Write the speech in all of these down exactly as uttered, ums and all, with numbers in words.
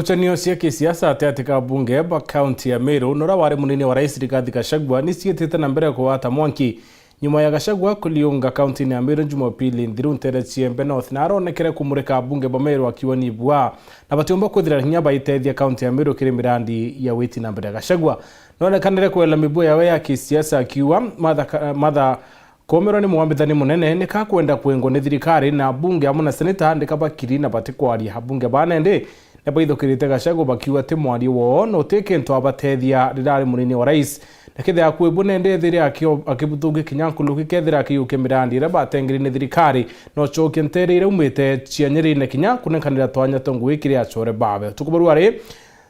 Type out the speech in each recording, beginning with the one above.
Ngucanio cia kisiasa gatigatĩ ka abunge ba kaunti ya Meru na uria wari munini wa rais Rigathi Gachagua ni ciitite na mbere kugwata mwanki nyuma ya Gachagua kuriunga kaunti-ini ya Meru Jumapili nthiru nteere cia Embe North, na aronekere kumurika abunge ba Meru akiuga ni ibua na batiumba kwithira kinya baitethia kaunti ya Meru kiri mirandi ya witi na mbere. Gachagua nonekanire kwela mibua yawe ya kisiasa akiuga Martha Ka-, Martha Koomerwa ni mwambithania munene, nika kwenda kwingwa ni thirikari na abunge amwe na seneta ndika bakiri na batikwaria. Abunge baa nandi ni baithukirite Gachagua bakiuga ti mwario woo na uti kintu abatethia riria ari munini wa rais. Na kethira kwibua nandi ethire akio-, akibuthukia kinya nkuruki kethira akiyukia mirandi iria batengeri ni thirikari, na ucokia nteere iria aumite cia Nyeri na kinya kunekanira twanya twa ngugi kiri achore bawe. Utuku bwa ruari,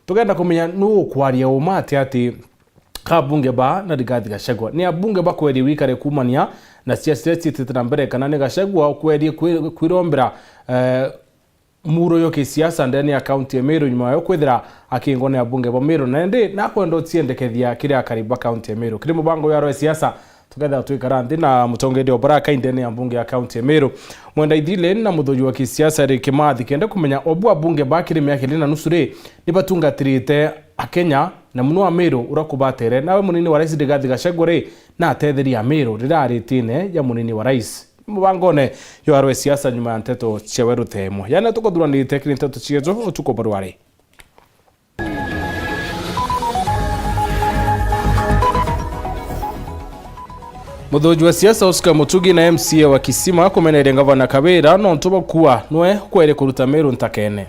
tugenda kumenya nuu ukwaria uma ati ati ka abunge baa na Rigathi Gachagua. Ni abunge bakwerie gwikare kuumania na siasa iria ciitite na mbere, kana ni Gachagua ukwerie kwi-, kwirombera, eh, muro yo kisiasa ndene ya kaunti ya Meru nyuma yo kwithira akingwa ni abunge ba Meru, na indi nakwenda uciendekethia kiri akari ba kaunti ya Meru. Kiri mubango ya rwa siasa, tukethira twikara nthi na mutongeria wa baraka ndene ya mbunge ya kaunti ya Meru, Mwenda Ithili na muthuji wa kisiasa Eric Kimathi, kenda kumenya obu abunge ba kiri miaka iri na nusu ri, ni batungatirite Akenya na muno Ameru uria kubatere, nawe munini wa rais Rigathi Gachagua ri, na atetheria Ameru riria ari itine ya munini wa rais. Mubangone yo arwe siasa nyuma ya nteto ciawe rutemwa. Yaani tukuthuranirite kiri nteto cietu utuku bwa ruari. Muthuji wa siasa Oscar Mutugi na M C A wa Kisima kumeneria ngavana Kawira nontu bwa kuua nwe kweri kuruta Meru ntakene.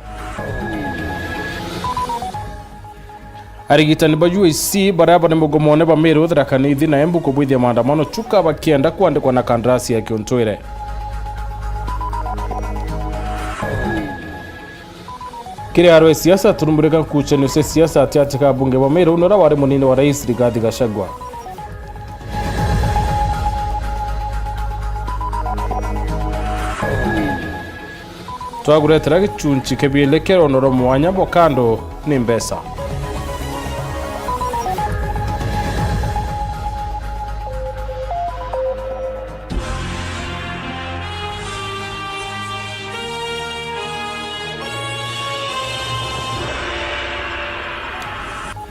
Arigitani ba U H C baria bari mugomone ba Meru, Tharaka Nithi na Embu kubwithia maandamano Chuka bakienda kwandikwa na kandarasi ya kiuntwire. Kiri arwe siasa, turumburika nkucanio cia siasa ati ati ka abunge ba Meru na uria wari munini wa rais Rigathi Gachagua. Twaguretera gichunchi kibielekero noro mwanya bwa kando ni mbesa.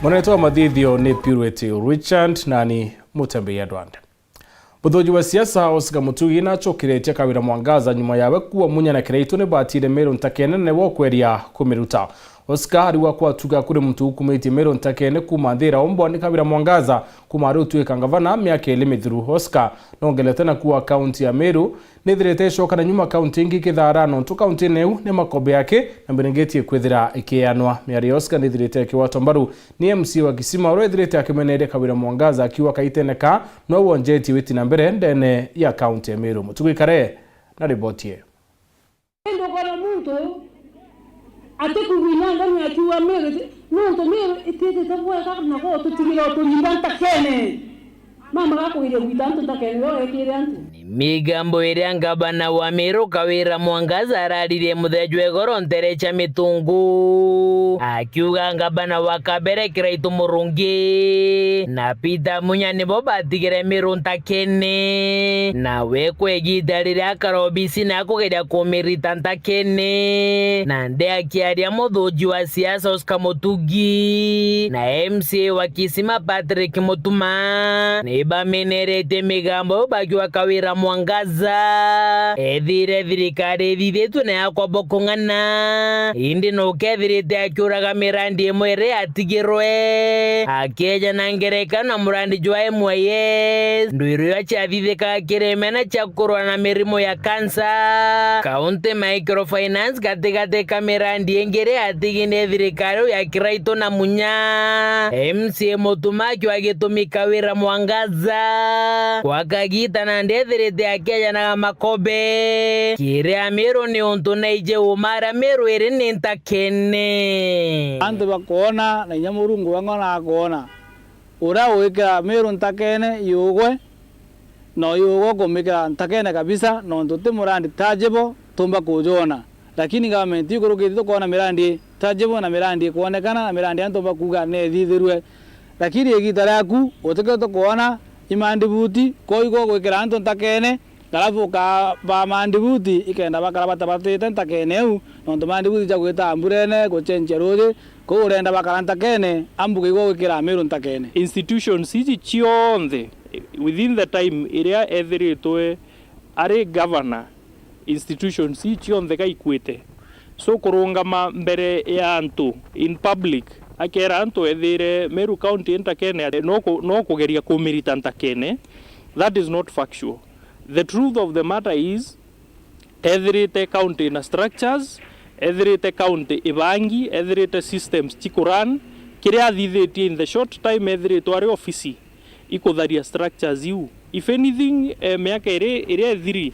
Munene wa mathithio ni Purity Richard, nani Mutembei Edward. Muthuji wa siasa Oscar Mutugi nachukiritie Kawira Mwangaza nyuma yawe kuua Munya na Kiraitu ni batire Meru ntakene nene wa ukweria kumiruta. Oscar ariuga kwatuga kuri muntu ukumitie Meru ntakene kuma nthira umbwa ni Kawira Mwangaza kuma ari utuika ngavana miaka iri mithiru. Oscar nongelete na kuuga kaunti ya Meru nithirite icokana nyuma kaunti ingi kithara nontu kaunti-ini iu ni makombe yake na miringitie kwithira ikianwa. Miario ya Oscar nithirite ikigwatwa mbaru ni M C A wa Kisima uria ethirite akimeneria Kawira Mwangaza akiuga kaiteneka no wonjetie witi na mbere ndene ya kaunti ya Meru. Mutugi Kare na riboti ii. Ndukona muntu atikugwinanga ni akiuga Meru iti-, nontu Meru itiitite bwega na gututigira uturinda ntakene. Mama gakugire gwita antu ntakene, we wekire antu. Ni migambo iria ngavana wa Meru Kawira Mwangaza araririe muthenya jwa igoro ntere cia Mitungu, akiuga ngavana wa kabere Kiraitu Murungi na Peter Munya nibo batigire Meru ntakene. Nawe kwa igita riria akara obisine akugeria kumirita ntakene, nandi akiaria muthuji wa siasa Oscar Mutugi na M C A wa Kisima Patrick Mutuma, ni bameneretie migambo iu bakiuga Kawira Mwangaza ethire thirikari ithithitue na yakwa bokung'ana, indi nukethirite akiuraga mirandi imwe iria yatigirwe, akeja na ngerekano na murandi jwa M Y S, ndwiro iria ciathithikaga kiri mena cia kurwa na mirimo ya kansa, County Microfinance, gatigati ka mirandi ingi iria yatigine thirikari ya Kiraitu na Munya. M C A Mutuma akiuga gitumi Kawira Mwangaza kwa kagita nandi ethirite akejanaga makombe kiri Amiru ni untu naiji uma aria Miru iri ni ntakene. Antu bakoona na inya Murungu wengwa nakoona. Uria wikira Miru ntakene yugwe, na yugwe kumikira ntakene kabisa, nontu ti murandi tangible tumba kujona. Lakini government ikurukite tukoona mirandi tangible na mirandi ikwonekana na mirandi antu bakuuga neethithirue. Lakini igita riaku utikete kwona imandibuti, koigwe gwikira antu ntakene, Alafu ka ba mandibuti ikenda bakara batabatite ntakene iu, nontu mandibuti ja gwita mburene, gucenjia ruuji, kou urenda bakara ntakene, ambuge igwe gwikira Amiru ntakene. Institutions iji cionthe, within the time iria ethiritwe ari governor, institutions ii cionthe ga ikwite. So, kurungama mbere ya antu in public, akera antu ethire Meru County i ntakene, no ku-, no kugeria kumirita ntakene, that is not factual. The truth of the matter is, ethirite county na structures, ethirite county ibangi, ethirite systems cikurun, kiria athithitie in the short time ethiritwe ari ofisi, ikutharia structures iu. If anything, eh, miaka iri iria ithiri,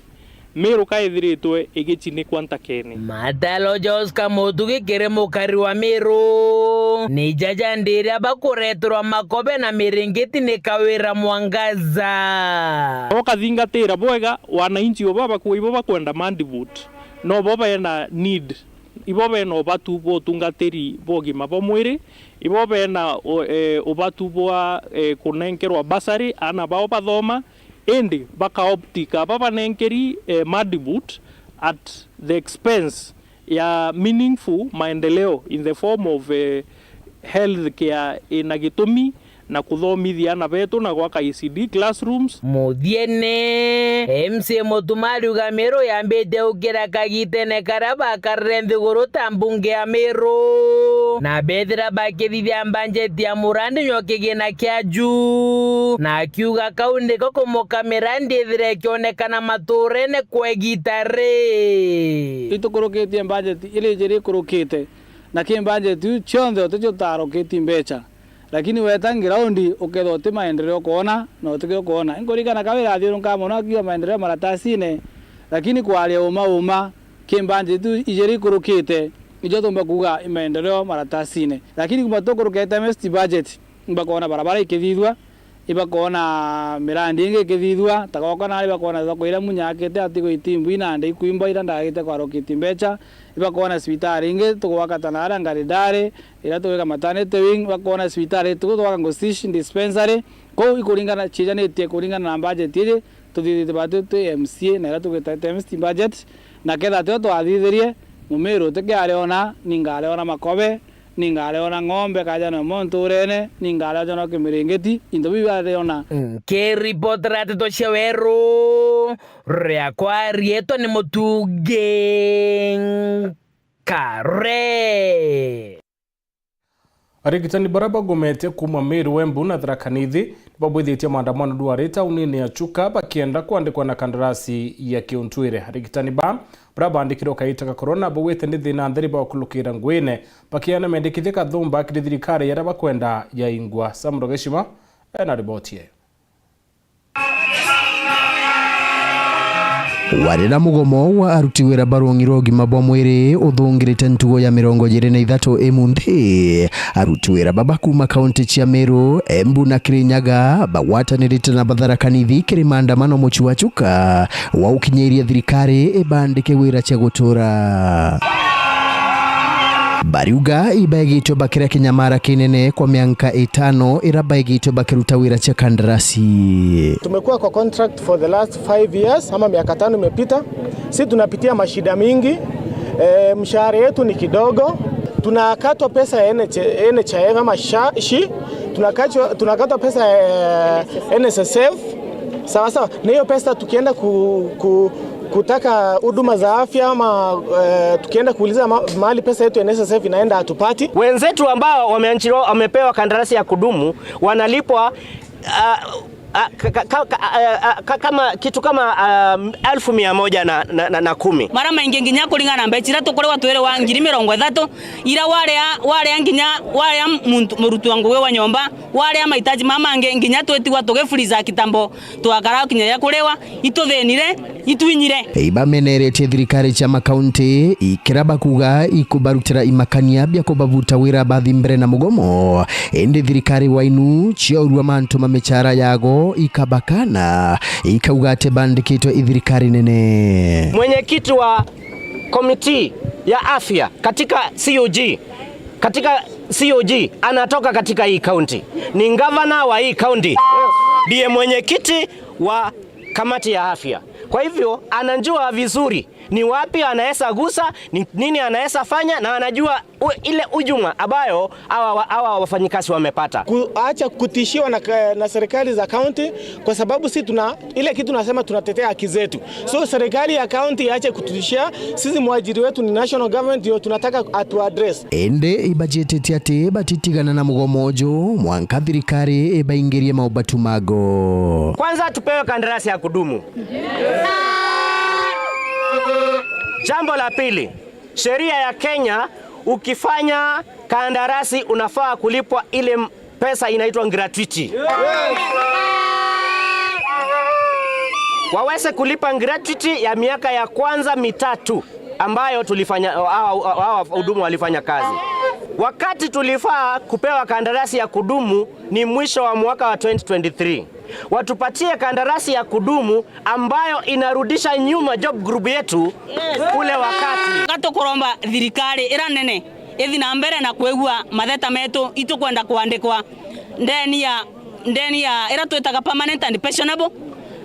Meru ka ithiritwe igichinikwa ntakene. Matalo Jos Kamutugi kiri mukari wa Meru. Ni jaja ndiria bakureterwa makobe na miringiti ni Kawira Mwangaza. Ukathingatira bwega, wananchi uba bakua ibo bakwenda mandibuti, no bo bena need, ibo bena ubatu bwa utungatiri bwa ugima bwa mwiri, ibo bena u-, eh, ubatu bwa, eh, kunenkerwa bursary, aana bao bathoma, indi bakaoptika babanenkeri, eh, mandibuti at the expense ya meaningful maendeleo in the form of, eh, health care ina gitumi na kuthomithia aana betu na gwaka E C D classrooms. Muthiene, M C A Mutuma ariuga Meru yambite gukira kagitene karia bakarire nthiguru ta mbunge ya Meru, na bethira bakithithia mbanjeti ya murandi jwa kigina kia juu, na akiuga kau niko kumuka mirandi ithire ikionekana maturene kwa igita ri. Itukurukitie mbanjeti iri ijiri ikurukite, na ki mbanjeti iu cionthe uticio utarukitie mbecha. Lakini weta ngiraundi, ukethwa uti maendeleo ukoona, na utikio ukoona. Inkuririkana Kawira athiurunkaa mono akiuga maendeleo maratasine, lakini kwaria uma uma, ki mbanjeti tu ijiri ikurukite, ijo tumba kuuga i maendeleo maratasine. Lakini kuma tukuruka S T budget, ibakoona barabara ikithithua, ibakoona mirandi ingi ikithithua, ta gwakwa nari bakoona thoko iria Munya akite atigo itimbu inande ikwimba iria ndagite kwarukiti mbecha, ibakoona cibitari ingi tugwaka ta naria Ngaridari, iria tugwika maternity wing, bakoona cibitari tuku tugwaka Ngosish dispensary. Kou ikuringana, ciijanitie kuringana na budget iji tuthithite batu twi M C A na iria tugwita M C A budget, na ketha tio twathithirie, Mumiru utikiariona, ninga ariona makobe, ninga ariona ng'ombe kaja nomo nturene, ninga ariona kimiringiti, into biu ariona. Nkiripotera nteto cia weru, riakwa riitwa ni Mutungi Nkare. Arigitani baria bagomete kuuma Meru, Embu na Tharaka Nithi nibabwithitie maandamano ndwari taunini ya Chuka bakienda kwandikwa na kandarasi ya kiuntwire. Arigitani ba baria baandikirwe kaita ga korona baugite ni thina ntheri bakulukira nguine, bakiana mendekithia kathumba kiri thirikari yaria bakwenda yaingwa. Sam Rogeshima ena riboti eyo. Warira mugomo wa aruti wira ba ruungi rwa ugima bwa mwiri uthungirite ntugo ya mirongo ijiri na ithatu imunthi, aruti wira baba kuuma kaunti cia Meru, Embu na Kirinyaga bagwatanirite na ba Tharaka Nithi kiri maandamano mucii wa Chuka wa ukinyiria thirikari ibandike wira cia gutura. Bariuga ibaegitwe bakiria kinyamara kinene kwa mianka itano ira baegitwe bakiruta wira cia kandarasi. Tumekuwa kwa contract for the last five years, ama miaka tano imepita. Si tunapitia mashida mingi. E, mshahara yetu ni kidogo. Tunakatwa pesa ya N H, N H I F ama sha, shi. Tunakatwa, tunakatwa pesa ya N S S F. Sawa sawa. Na hiyo pesa tukienda ku, ku, kutaka huduma za afya ama, eh, tukienda kuuliza ma-, mahali pesa yetu ya N S S F inaenda, hatupati. Wenzetu ambao wameanchiriwa, wamepewa kandarasi ya kudumu, wanalipwa, ah, ah, ka-, ka-, ka-, ka-, ah, ah, ka-, kama, kitu kama, ah, elfu mia moja na, na, na, na kumi. Mara maingi nginya kuringana na mbeca iria tukurigwa twirigwa ngiri mirongo ithatu, ira waria, waria nginya, waria muntu, muruti wa ngugi wa nyomba, waria mahitaji mama mangi, nginya twitigwa tugifuriza kitambo, twakara kinya ya kuriwa, ituthinire, itwinyire. Ibameneretie thirikari cia makaunti, ikira bakuga ikubarutira imakania bia kubavuta wira bathi mbere na mugomo. Indi thirikari wainu ciaurua mantu ma michara yago ikabakana, ikauga ati bandikitwe i thirikari nene. Mwenyekiti wa komiti ya afya katika C O G, katika C O G anatoka katika hii kaunti. Ni gavana wa hii kaunti. Ndiye mwenyekiti wa kamati ya afya. Kwa hivyo anajua vizuri ni wapi anaweza gusa, ni nini anaweza fanya, na anajua u-, ile ujuma ambayo hawa wa-, hawa wafanyikazi wamepata. Kuacha kutishiwa na ka-, na serikali za county, kwa sababu si tuna, ile kitu nasema, tunatetea haki zetu. So serikali ya county iache kutishia sisi, mwajiri wetu ni national government, ndio tunataka atu address. Indi ibajitite ati batitigana na mugomo uju mwanka thirikari ibaingirie maubatu mago. Kwanza tupewe kandarasi ya kudumu. Jambo la pili, sheria ya Kenya, ukifanya kandarasi unafaa kulipwa ile m-, pesa inaitwa gratuity. Waweze kulipa gratuity ya miaka ya kwanza mitatu ambayo tulifanya, hawa, hawa wahudumu walifanya kazi. Wakati tulifaa kupewa kandarasi ya kudumu ni mwisho wa mwaka wa twenty twenty-three. Watupatie kandarasi ya kudumu ambayo inarudisha nyuma job group yetu kule wakati. Gatukuromba thirikari ira nene ithi na mbere na kwigua matheta metu, itukwenda kwandikwa ndeni ya, ndeni ya ira twitaga permanent and pensionable,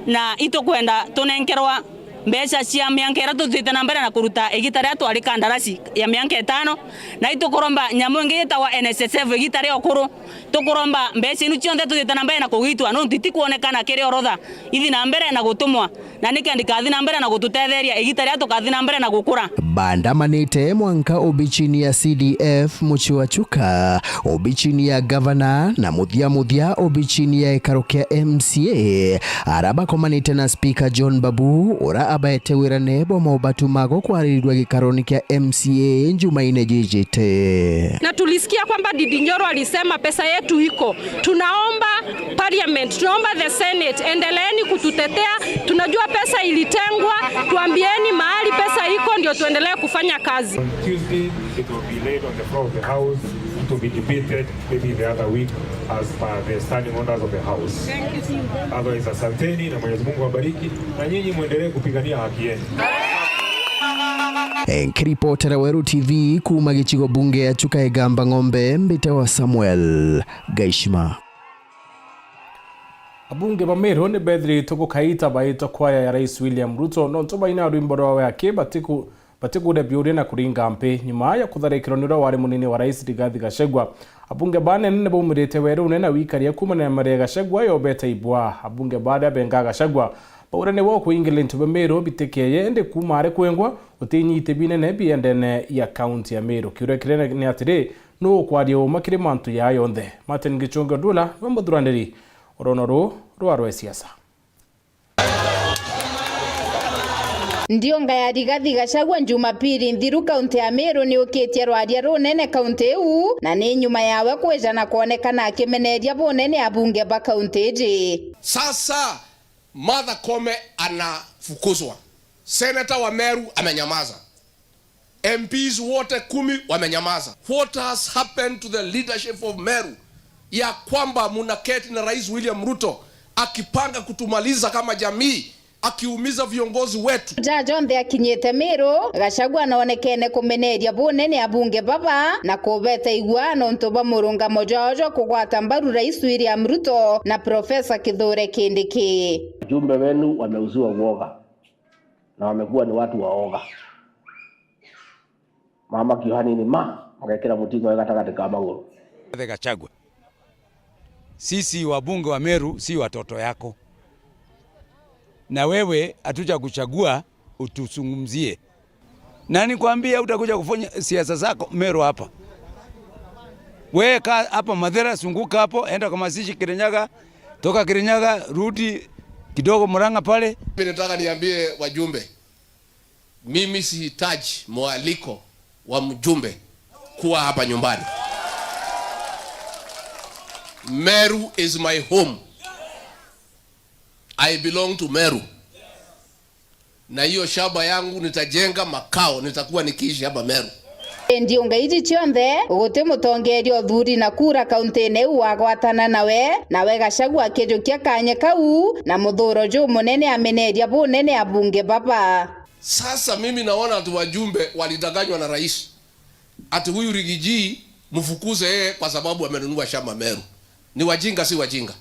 na itukwenda tunenkerwa mbeca cia mianka ira tuthiite na mbere na kuruta igita riria twari kandarasi ya mianka itano, na itukuromba nyamu ingi yitagwa N S S F igita ria ukuru. Tukuromba mbeca inu cionthe tuthiite na mbere na kugitwa, nontu itikwonekana kiri orotha, ithi na mbere na gutumwa, na nikendi kathi na mbere na gututetheria igita riria tukathi na mbere na gukura. Bandamanite mwanka obichini ya C D F mucii wa Chuka, obichini ya gavana, na muthia muthia obichini ya gikaro kia M C A, ara bakomanite na Speaker John Babu, ura abaete wirane bwa maubatu mago kwaririrua gikaroni kia M C A njumaine jijite. Na tulisikia kwamba Ndindi Nyoro alisema pesa yetu iko. Tunaomba parliament, tunaomba the Senate, endeleeni kututetea. Tunajua pesa ilitengwa, tuambieni mahali pesa iko ndio tuendelee kufanya kazi. On Tuesday, it will be laid on the floor of the House. It will be debated maybe the other week as per the standing orders of the House. Otherwise, asanteni na Mwenyezi Mungu awabariki, na nyinyi muendelee kupigania haki yenu. Nkiripotera Weru T V kuuma gicigo bunge ya Chuka Igamba Ng'ombe, mbite wa Samuel Gaishima. Abunge ba Meru ni bethiritwe gukaita baitwa kwaya ya Rais William Ruto nontu baina rwimbo rwawe aki batiku-, batikuria biuria na kuringa mpi. Nyuma ya kutharikirwa ni uria wari munini wa Rais Rigathi Gachagua, abunge banene ni baumirite werune na wikaria kuumania na Gachagua yobete ibwa. Abunge baria benga Gachagua bauraniwe kuingiria into bia Meru bitikeye, indi kuuma ari kwengwa utinyiti binene biendene ya kaunti ya Meru. Kiuria kinene ni atiri, nuu ukwaria uuma kiri mantu jaa jonthe? Martin Gichungi Odula niwe muthuraniri urono ruu rwa rwe siasa. Ndiunga ya Rigathi Gachagua Jumapili nthiru kaunti ya Meru ni ukitie rwaria runene kaunti iu, na ni nyuma yawe kwija na kwonekana akimeneria bunene abunge ba kaunti iji. Sasa Martha Koome anafukuzwa. Senator wa Meru amenyamaza. M Ps wote kumi wamenyamaza. What has happened to the leadership of Meru, ya kwamba munaketi na Rais William Ruto akipanga kutumaliza kama jamii, akiumiza viongozi wetu? Ja jonthe akinyite Meru, Gachagua anoonekene kumeneria bunene abunge baba na kubeta igua nontu bwa murungamo jwao jwa kugwata mbaru Rais William Ruto na Professor Kithure Kindiki. Wajumbe wenu wameuziwa uoga na wamekuwa ni watu waoga. Mama kiohanini ma, magekira mutingo we gatagati ka maguru. Rigathi Gachagua, sisi wabunge wa Meru si watoto yako, na wewe hatujakuchagua utuzungumzie. Na nikwambie, utakuja kufanya siasa zako Meru hapa. Wewe kaa hapa Mathira, zunguka hapo, enda kwa mazishi Kirinyaga, toka Kirinyaga, rudi kidogo Murang'a pale. Mimi nataka niambie wajumbe, mimi sihitaji mwaliko wa mjumbe kuwa hapa nyumbani. Meru is my home. I belong to Meru. Na hiyo shamba yangu nitajenga makao, nitakuwa nikiishi hapa Meru. Ndiunga iji cionthe, guti mutongeria uthuri na kura kauntine iu wagwatana nawe, nawe Gachagua akijukia kanya kau na muthuro jumunene ameneria bunene abunge baba. Sasa mimi naona ati wajumbe walidanganywa na rais. Ati huyu Rigiji mfukuze yeye kwa sababu amenunua shamba Meru. Ni wajinga, si wajinga?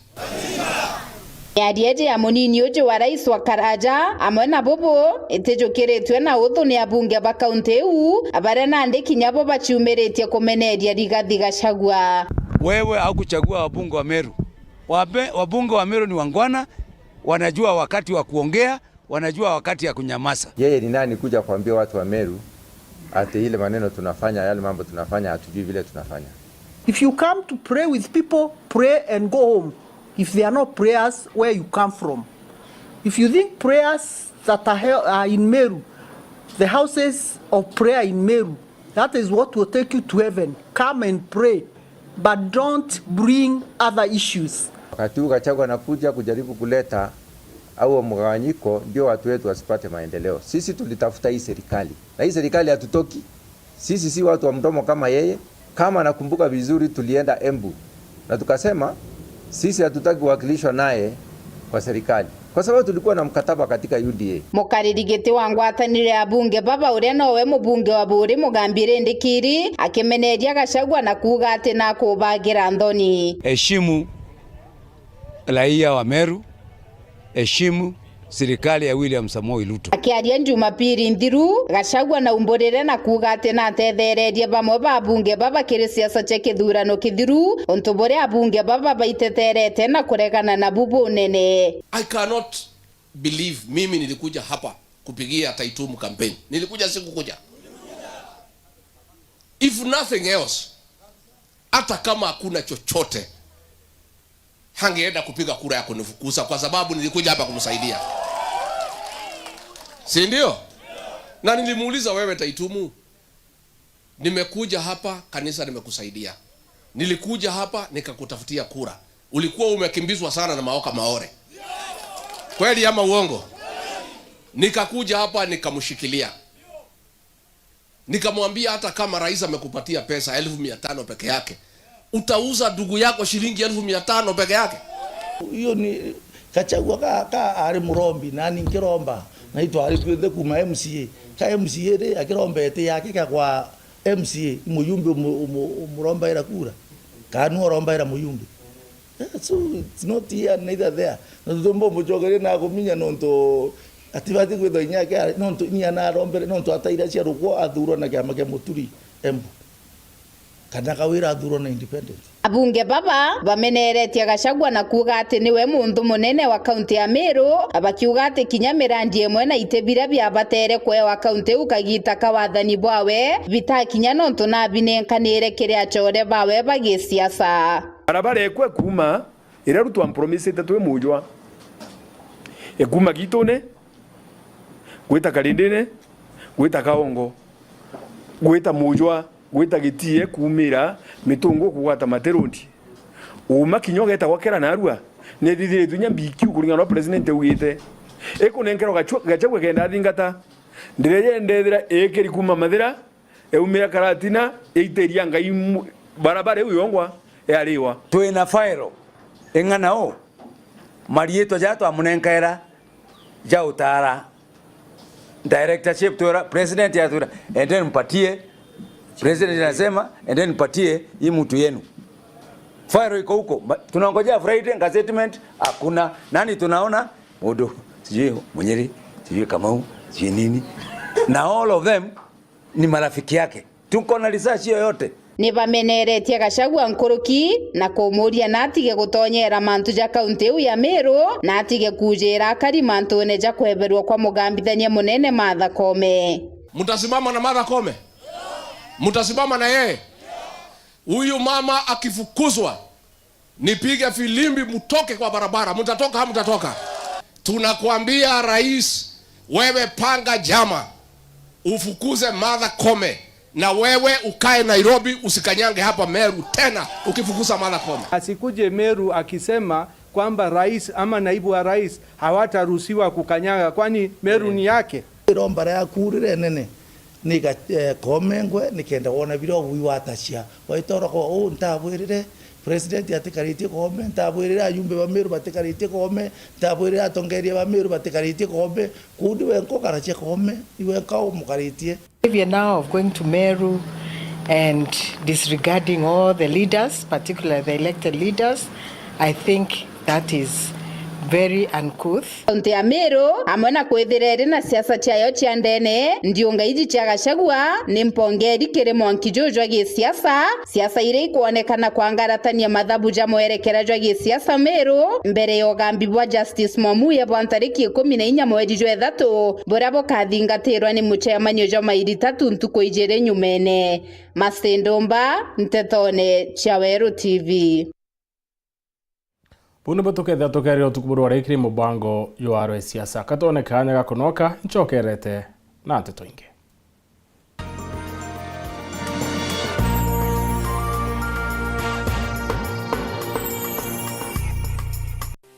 Miario iji ya munini uju wa rais wa Karaja amwe na bubu itijukiritwe na uthu ni abunge ba kaunti iu, baria nandi kinya bo baciumiritie kumeneria Rigathi Gachagua. Wewe haukuchagua wabunge wa Meru. Wabe-, wabunge wa Meru ni wangwana, wanajua wakati wa kuongea, wanajua wakati ya kunyamaza. Yeye ni nani kuja kuambia watu wa Meru ati ile maneno tunafanya, yale mambo tunafanya, hatujui vile tunafanya? If you come to pray with people, pray and go home. If they are not prayers, where you come from? If you think prayers that are held, are in Meru, the houses of prayer in Meru, that is what will take you to heaven. Come and pray, but don't bring other issues. Wakati huu Gachagua anakuja kujaribu kuleta au mgawanyiko, ndio watu wetu wasipate maendeleo. Sisi tulitafuta hii serikali, na hii serikali hatutoki. Sisi si watu wa mdomo kama yeye. Kama nakumbuka vizuri, tulienda Embu na tukasema sisi hatutaki kuwakilishwa naye kwa serikali, kwa sababu tulikuwa na mkataba katika U D A. Mukariri giti wa ngwataniro ya bunge baba, uria nowe mubunge wa Buuri Mugambi Rindikiri, akimeneria Gachagua na kuuga ati nakubagira nthoni. Heshimu raia wa Meru, heshimu serikali ya William Samoei Ruto. Akiaria Jumapili nthiru, Gachagua naumburire na kuuga ati natethererie bamwe ba abunge baba kiri siasa cia kithurano kithiru, untu buria abunge baba baiteterete na kuregana nabu bunene. I cannot believe mimi nilikuja hapa kupigia Taitumu campaign. Nilikuja, sikukuja. If nothing else, hata kama hakuna chochote, hangeenda kupiga kura ya kunifukuza kwa sababu nilikuja hapa kumsaidia. Si ndio? Na nilimuuliza, "Wewe Taitumu, nimekuja hapa kanisa, nimekusaidia. Nilikuja hapa nikakutafutia kura. Ulikuwa umekimbizwa sana na Maoka Maore. Kweli ama uongo?" Nikakuja hapa nikamshikilia. Nikamwambia, "Hata kama rais amekupatia pesa elfu mia tano peke yake, utauza ndugu yako shilingi elfu mia tano peke yake?" Hiyo ni Gachagua ka, ka ari murombi, nani nkiromba, na itwari twithe kuma M C A. Ka M C A ri, akiromba iti yake ka kwa M C A, muyumbe umu-, umu-, umurombaira kura? Kanu orombaira muyumbe? Yeah, so it's not here, neither there. Na tutumba umucokeria na kuminya nontu atibati kwithwa inya yake ari, nontu inya narombere, nontu ataira cia rukwo athurwa na kiama kia Muturi Embu. Kana Kawira athurwa na independent. Abunge baba bameneretie Gachagua na kuuga ati niwe muntu munene wa kaunti ya Meru, bakiuga ati kinya mirandi imwe na iti biria biabatere kwewa kaunti iu kagita ka wathani bwawe bitakinya, nontu nabinenkanire kiri acore bawe ba gisiasa. Barabara ikwe kuuma iria Ruto ampromisite twi Mujwa, ikuuma Gitune, gwita Karindine, gwita Kaongo, gwita Mujwa, gwita Gitie, kuumira Mitungu kugwata Mati Road. Uuma kinya ugeeta gwa Kera Narua, nithithiritwe inya B Q kuringana na uria president augite. Ikunenkerwa Gachagua, Gachagua kenda athingata. Ndireje ndethira ikiri kuuma Mathira, yaumira Karatina, yaitiria Ngai mu-, barabara iu yongwa yariwa. Twina fairo ing'ana u, mariitwa jaria twamunenkaira ja utara directorship, twira, president yatwira, "Endeni mpatie," president anasema, "Endeni mpatie hii mtu yenu." Fairo iko huko, ba-, tunangojea Friday, gazettement hakuna. Nani tunaona? Mundu, sijui Munyiri, sijui Kamau, sijui nini. Na all of them ni marafiki yake. Tuko na research hiyo yote. Ni bameneretie Gachagua nkuruki na kumuria na atige gutonyera mantu ja kaunti iu ya Meru, na atige kuujira akari mantune ja kweberwa kwa mugambithania munene Martha Koome. Mtasimama na Martha Koome? Mtasimama na yeye? Huyu mama akifukuzwa, nipige filimbi, mtoke kwa barabara. Mtatoka, hamtatoka? Tunakuambia rais, wewe panga jama, ufukuze Martha Koome, na wewe ukae Nairobi, usikanyange hapa Meru tena ukifukuza Martha Koome. Asikuje Meru akisema kwamba rais ama naibu wa rais hawataruhusiwa kukanyaga, kwani Meru ni yake? Iromba riaku rire nene. Ni ga-, eh, Koome ngwe, nikenda wona biria ugwi watacia. Waitoro kwa, "Uu ntabwirire, president atikaritie Koome, ntabwirire ajumbe ba Meru batikaritie Koome, ntabwirire atongeria ba Meru batikaritie Koome." Kuu ni wenka ukaracia Koome, ni wenka umukaritie. Behavior now of going to Meru and disregarding all the leaders, particularly the elected leaders, I think that is Very uncouth. Kaunti ya Meru, amwe na kwithira iri na siasa ciayo cia ndene, ndiunga iji cia Gachagua ni mpongeri kiri mwanki juju jwa gisiasa, siasa iria ikwonekana kwangaratania mathabu ja mwerekera jwa gisiasa Meru, mbere ya ugambi bwa Justice Mwamuye bwa ntariki ikumi na inya mweri jwa ithatu, buria bukathingatirwa ni mucemanio jwa mairi tatu ntuku ijiri nyumene. Masi Ndumba, Ntetone cia Weru T V. Buu nibu tukethira tukerire utuku buru wa rii kiri mubango jwa Arwa e Siasa. Katwone kaanya ga kunoka, ncokerete na nteto ingi.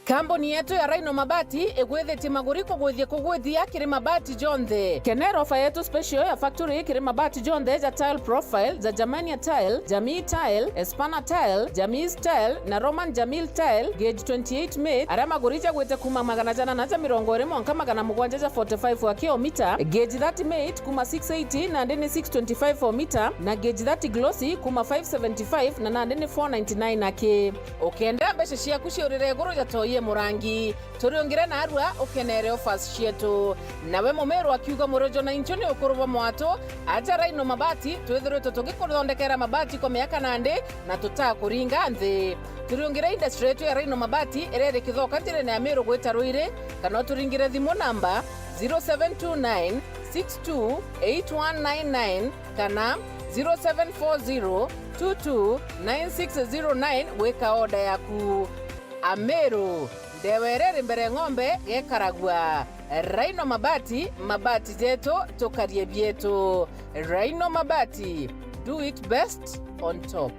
Kambuni yetu ya Rhino Mabati igwithitie maguri kugwithia kugwithia kiri mabati jonthe. Kenera ofa yetu special ya factory kiri mabati jonthe ja tile profile, ja Germania tile, Jamii tile, Espana tile, Jamis tile na Roman Jamil tile, gauge twenty-eight mate, aria maguri jagwite kuma magana jana na ja mirongo iri mwanka magana mugwanja ja forty-five wa kilomita, gauge thirty mate kuma six eighty nandi ni six twenty-five o mita, na gauge thirty glossy kuma five seventy-five na nandi ni four ninety-nine aki. Ukenda mbeca ciaku ciurire iguru ja toi e murangi, turiungire narua ukenere offers cietu. Nawe Mumiru akiuga murojo na inchu ni ukuru bwa mwatu, aja Rhino Mabati, twithiritwe tugikuthondekera mabati kwa miaka nandi na tutakuringa nthi. Turiungire industry yetu ya Rhino Mabati iria iri Kithoka njirene ya Miru gwita Ruiri, kana uturingire thimu namba zero seven two nine six two eight one nine nine kana zero seven four zero two two nine six zero nine gwika order yaku. Ameru, ndewa iria iri mbere ng'ombe gekaragua. Rhino Mabati, mabati jetu, tukarie bietu. Rhino Mabati, do it best on top.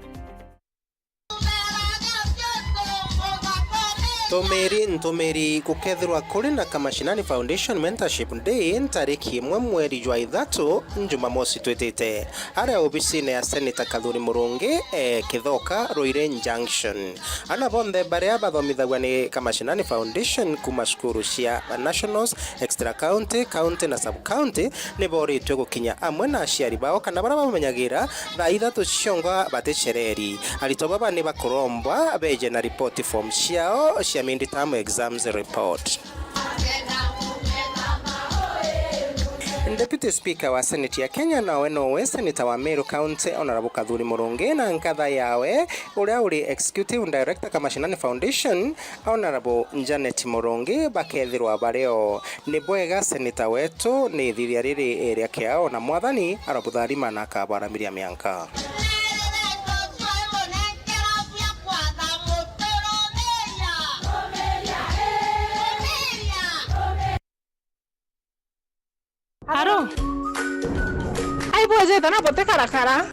Ntumiri, ntumiri, gukethirwa kuri na Kamashinani Foundation Mentorship Day ntariki imwe mweri jwa ithatu, Njumamosi twitite, aria obisine ya Senator Kathuri Murungi, e Kithoka, Ruiri Junction. Ana bonthe baria bathomithagua ni Kamashinani Foundation kuma cukuru cia Nationals, Extra County, County na Sub County ni boritwe gukinya amwe na aciari bao kana baria bamenyagira thaa ithatu ciongo baticereri. Aritwa baba ni bakurombwa beje na report form ciao cia midterm exams report. Deputy Speaker wa Senate ya Kenya nawe nowe Senator wa Meru County, Honourable Kathuri Murungi, na nkatha yawe uria uri Executive Director Kamashinani Foundation, Honourable Janet Murungi, bakethirwa bario. Ni bwega Senator wetu, ni ithithia riri ria kiao, na Mwathani arobutharima na akabaramiria mianka. Aro? Ai bwejete na butikarakara?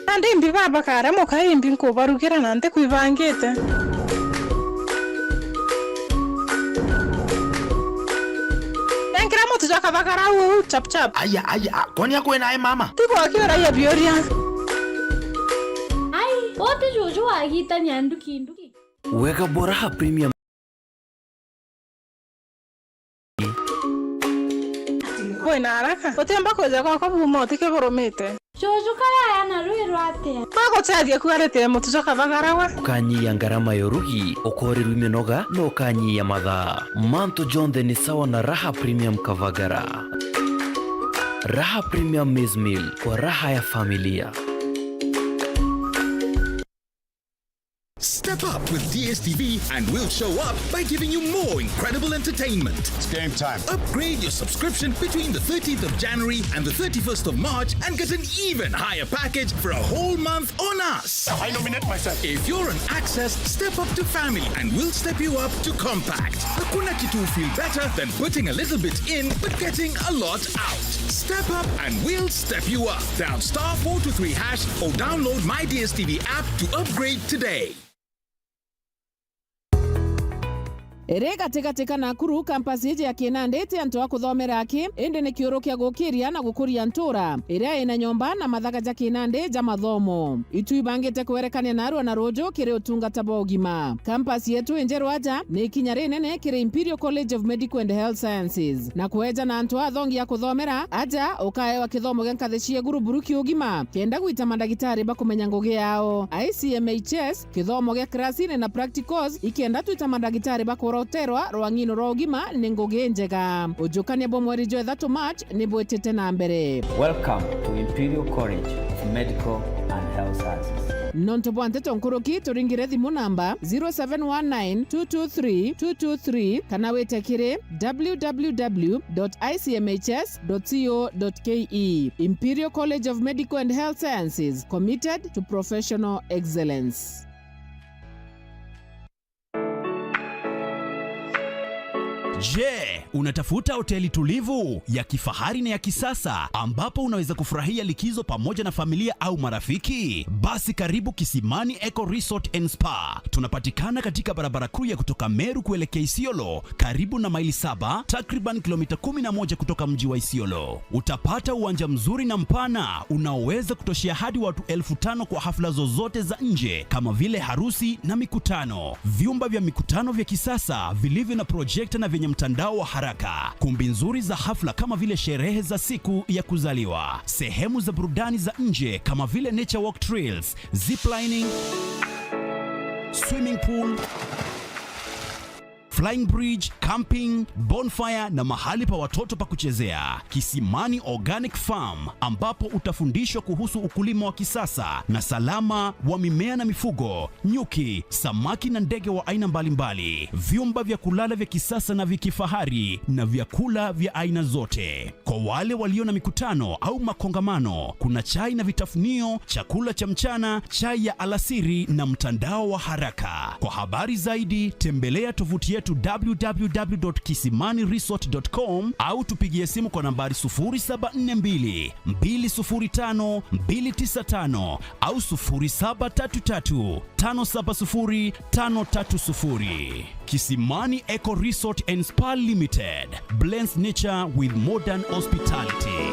Nandi imbi baba kare muka imbi nkubarugira na ntikwibangite. Nenkira mutu jwa kathagara uu chap chap. Aya, aya, a, kwani akwena e mama? Tigwa kiuragia biuria. Ai, wote juju wagitania nduki nduki. Wega bora ha premium. Kwina haraka. Utiumba kwija gwakwa buma utike burumite. Juju kaya aya na rwi rwatia? Twaguteethia kuarite mutu jwa kavagara we. Ukanyia ngarama ya urugi, ukorirwi minoga, na ukanyia mathaa. Mantu jonthe ni sawa na Raha Premium Kavagara. Raha Premium Maize Meal kwa raha ya familia. Step up with D S T V and we'll show up by giving you more incredible entertainment. It's game time. Upgrade your subscription between the thirteenth of January and the thirty-first of March and get an even higher package for a whole month on us. I nominate myself. If you're on Access, step up to Family and we'll step you up to Compact. Hakuna kitu feel better than putting a little bit in but getting a lot out. Step up and we'll step you up. Dial star four two three hash or download My D S T V app to upgrade today. Iri gatigati ka Nakuru, campus iji ya Kinandi iti antu a kuthomera aki, indi ni kiuru kia gukiria na gukuria ntura iria ina nyomba na mathaga ja Kinandi ja mathomo. Itu ibangite kwerekania narua na ruuju kiri utungata bwa ugima. Campus yetu injeru aja ni ikinya rinene kiri Imperial College of Medical and Health Sciences, na kweja na antu athongi a kuthomera aja ukaewa kithomo gia nkathi cia iguru buru kia ugima, kenda gwita mandagitari bakumenya ngugi yao. I C M H S, kithomo gia kirasini na practicals, ikenda twita mandagitari bakoroterwa rwang'ino rwa ugima ni ngugi njega. Ujukania bwa mweri jwa ithatu March ni bwitite na mbere. Welcome to Imperial College of Medical and Health Sciences. Nontu bwa nteto nkuruki, turingire thimu namba zero seven one nine two two three two two three kana wite kiri w w w dot i c m h s dot co dot k e. Imperial College of Medical and Health Sciences, committed to professional excellence. Je, unatafuta hoteli tulivu, ya kifahari na ya kisasa ambapo unaweza kufurahia likizo pamoja na familia au marafiki? Basi karibu Kisimani Eco Resort and Spa. Tunapatikana katika barabara kuu ya kutoka Meru kuelekea Isiolo, karibu na Maili Saba, takriban kilomita kumi na moja kutoka mji wa Isiolo. Utapata uwanja mzuri na mpana unaoweza kutoshea hadi watu elfu tano kwa hafla zozote za nje kama vile harusi na mikutano. Vyumba vya mikutano vya kisasa vilivyo na projekta na vyenye mtandao wa haraka. Kumbi nzuri za hafla kama vile sherehe za siku ya kuzaliwa. Sehemu za burudani za nje kama vile nature walk trails, ziplining, swimming pool, flying bridge, camping, bonfire na mahali pa watoto pa kuchezea. Kisimani Organic Farm, ambapo utafundishwa kuhusu ukulima wa kisasa na salama wa mimea na mifugo, nyuki, samaki na ndege wa aina mbalimbali, vyumba vya kulala vya kisasa na vya kifahari na vyakula vya aina zote. Kwa wale walio na mikutano au makongamano, kuna chai na vitafunio, chakula cha mchana, chai ya alasiri na mtandao wa haraka. Kwa habari zaidi, tembelea tovuti yetu w w w dot kisimani resort dot com au tupigie simu kwa nambari sufuri saba nne mbili, mbili sufuri tano, mbili tisa tano au sufuri saba tatu tatu, tano saba sufuri, tano tatu sufuri. Kisimani Eco Resort and Spa Limited blends nature with modern hospitality.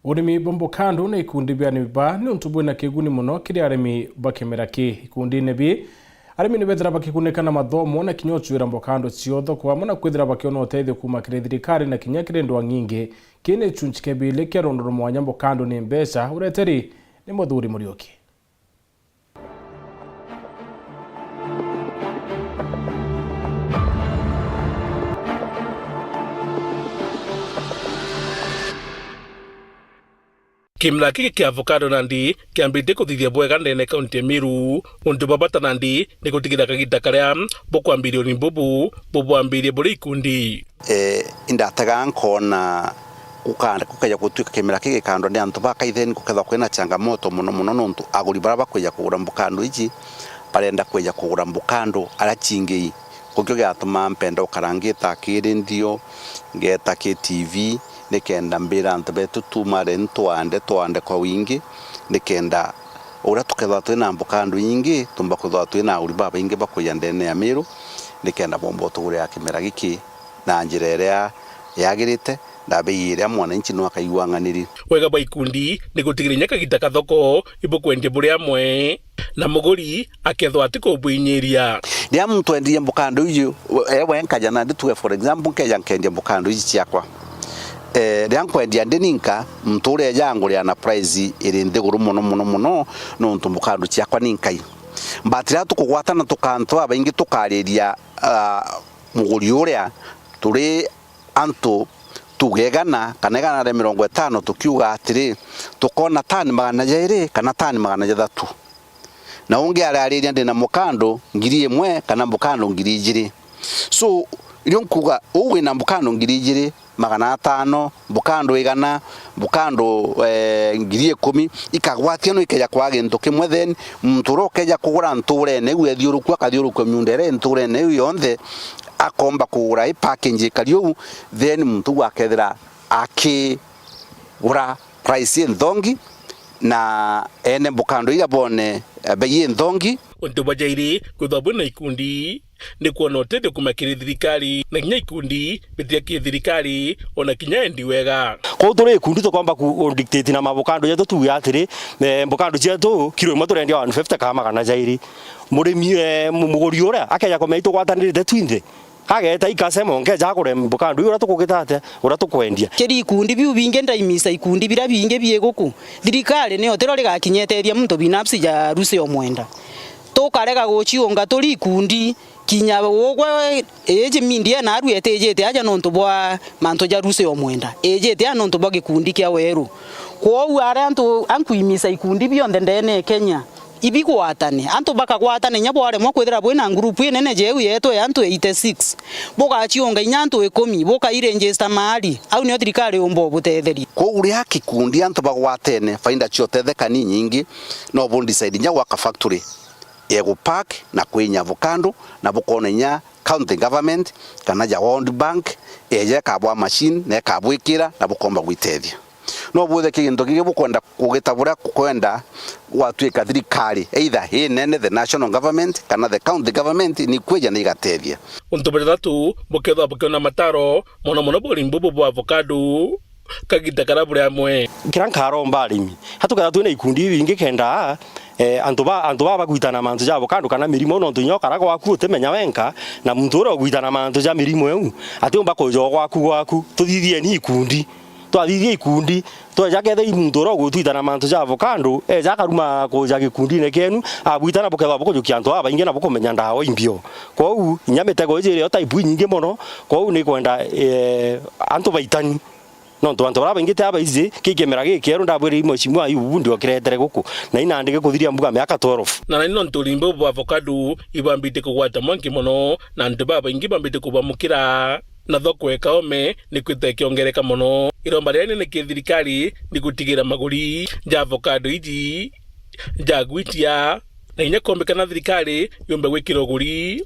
Urimi bwa mbukandu na ikundi bia arimi ba ni untu bwina kiguni mono kiri arimi ba kimera ki. Ikundine bi, arimi ni bethira bakigunika na mathomo na kinya ucwira mbukandu cio thoko, amwe na kwithira bakiona utethio kuuma kiri thirikari na kinya kiri ndwang'i ingi. Kii ni gicunci kia biili kia rondoro mwanya mbukandu ni mbeca. Ureteri ni Muthuri Muriuki. Kimera giki kia avocado nandi kiambitie kuthithia bwega ndene kaunti ya Meru. Untu bwa bata nandi ni gutigirira kagita karia bukwambiria urimi bubu bubwambirie buri ikundi. Eh, indatega nkoona guka-, gukeja gutwika kimera kii gikandwa ni antu bakaitheni, gukethwa kwina changamoto mono mono, nontu aguri baria bakwija kugura mbukandu iji, barenda kwija kugura mbukandu aria cingii. Kuu kio giatuma mpenda gukara ngita ki radio, ngeeta ki T V, nikenda mbira antu betu tumare ntwande, twande kwa wingi, nikenda uria tukethwa twina mbukandu ingi, tumba kwithwa twina aguri babaingi bakwija ndene ya Meru, nikenda bomba utugurira kimera giki na njira iria yagirite, na bei iria mwananchi no akaigua ang'aniri. Wega bwa ikundi ni gutigiria kinya kagita ka thoko ibukwendia buri amwe, na muguri akethwa atikubwinyiria. Riria muntu endirie mbukandu iji, e we nkaja nandi tuge, for example, nkeja nkendia mbukandu iji ciakwa. Eh, riria nkwendia ndi ninka, muntu uria eja angurira na price iri nthiguru mono, mono, mono, nontu mbukandu ciakwa ni nkai. But riria tukugwatana tuka antu babaingi tukariria, ah, muguri uria, turi antu tuge igana kana igana ria mirongo itano, tukiuga atiri, tukoona tani magana jairi kana tani magana jathatu. Na ungi arariria ndina mbukandu ngiri imwe kana mbukandu ngiri ijiri. So, irio nkuuga, uu wina mbukandu ngiri ijiri, magana atano, mbukandu igana, mbukandu, eh, ngiri ikumi, ikagwatianwa ikeja kwaga gintu kimwe, then muntu uria ukeja kugura ntuurene iu ethiuruku, akathiurukua miunda iria ii ntuurene iu yonthe, Akomba kugura i package ikari uu, then muntu uu akethira akigura price inthongi, na ene mbukando iria bone, eh, bei inthongi. Untu bwa jairi kwithwa bwina ikundi ni kwona utethio kuma kiri thirikari, na kinya ikundi bitiga kiri thirikari, ona kinya endi wega. Kwou turi ikundi tukomba ku, ku dictate na mabukando jetu, tuuge atiri, eh, mbukando cietu kiro imwe turendia one fifty kana magana jairi. Murimi, eh, mu-, muguri uria akeja kumenya itugwatanirite twinthe. Ageta ikasema, nkeja agure mbukando iu uria tukugita atia, uria tukwendia. Kiri ikundi biu bingi, ndaimisa ikundi biria bingi bii guku. Thirikari niyo tiro rigakinya iteethia muntu binafsi ja Lucy Omwenda. Tukarega guciunga turi ikundi, kinya ugwe iji media naru etijite aja nontu bwa mantu ja Lucy Omwenda. Ijite aja nontu bwa gikundi kia Weru. Kwou aria antu ankuimisa ikundi bionthe ndene e Kenya, ibigwatane. Antu bakagwatana inya bwaremwa kwithira bwina ngurupu inene jeu yetu ya antu eighty six, bugaciunga inya antu ikumi, bukairegister mahali, au nio thirikari yumba ubutetheria. Kwou uria kikundi antu bagwatene, faida cia utetheka ni nyingi, no bu decide inya gwaka factory ya gu pack na kwinya avocado, na bukona inya county government kana ja World Bank eja ikabwa machine na ikabwikira na bukomba gwitethia. No bwithe ki gintu kingi bukwenda kugita buria kwenda gwatuika thirikari, either inene, the national government, kana the county government, ni kwija na igatethia. Untu bwa jathatu bukethwa bukiona mataro, mono mono bugurimi bubu bwa avocado, kagita karia buri amwe. Kiria nkaromba arimi, hatukethwa twina ikundi ibingi kenda, eh, antu ba, antu baa bagwitana mantu ja avocado kana mirimo, nontu inya ukara gwaku utimenya wenka, na muntu uria ugwitana mantu ja mirimo iu, atiumba kuja o gwaku gwaku. Tuthithieni ikundi. Twathithia ikundi, tweja kethira i muntu uria ugutwitana mantu ja avocado, eja akaruma kuja gikundine kienu, abwitana bukethwa bukujukia antu babaingi na bukumenya ndawa imbio. Kwou, inya mitego iji irio type inyingi mono, kwou ni kwenda, eh, antu baitani. Nontu antu baria baingi ti abaiji, ki kimera gikieru ndabwirire mheshimiwa Ayubu ndio kiretere guku, na inandi gikuthiria mbuga miaka twelve. Na nani nontu urimbi bwa avocado ibambite kugwata mwanki mono, na antu babaingi bambite kubamukira. Na thoko ya kaome ni kwita ikiongereka mono. Iromba riria rinene ki thirikari ni gutigira maguri ja avocado iji jagwitia, na inya kwombekana thirikari yumbe gwikira uguri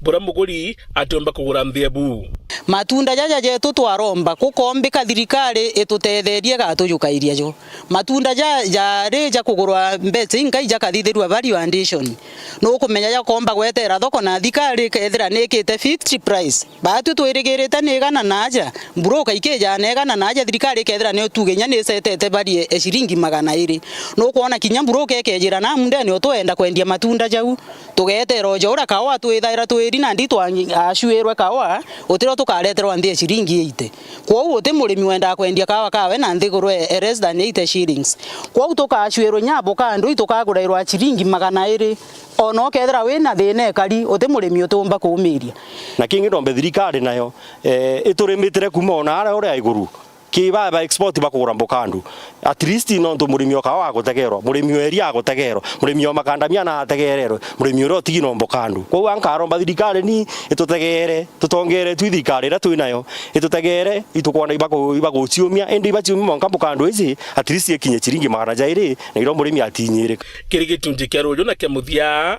buria muguri atiumba kugura nthi ebu. Matunda jaja jetu twaromba gukombika thirikari itutetherie igatujukairia jo. Matunda ja, jari ja kugurwa mbeca inkai jakathithirua value addition. Nukumenya jakomba gwetera thoko na thirikari ikethira nikite fixed price. Baatwi twirigirite ni igana na aja, broker ikijaa na igana na aja, thirikari ikethira niyo tuge inya nisetete barie e ciringi magana iri. Nukwona kinya broker ikejira na mundene utwenda kwendia matunda jau. Tugeetera uja uria kawa twithaira twiri nandi twacuirwe kawa, utirio tukareterwa nthi e ciringi eighty. Kwou uti murimi wendaa kwendia kawa kawe na nthiguru e, e less than eighty shillings. Kwou tukacuirwe inya avocado itukagurairwa ciringi magana iri. Ona ukethira wina thina ikari, uti murimi utiumba kuumiria. Na kingi nombe thirikari nayo, eh, iturimitire kuma ona aria uria iguru. Ki ba, ba export bakugura mbokandu. At least nontu murimi o kawa agutegerwa, murimi o eria agutegerwa, murimi o makandamia na ategererwe, murimi uria utigi no mbokandu. Kwou ankaromba thirikari ni itutegere, tutongere tu thirikari iria twi nayo, itutegere, itukwona ibaku-, ibaguciumia, indi ibaciumia mwanka mbokandu ici, at least ikinye ciringi magana jairi, na iria murimi atinyirika. Kiri gitunji kia ruju na kia muthia,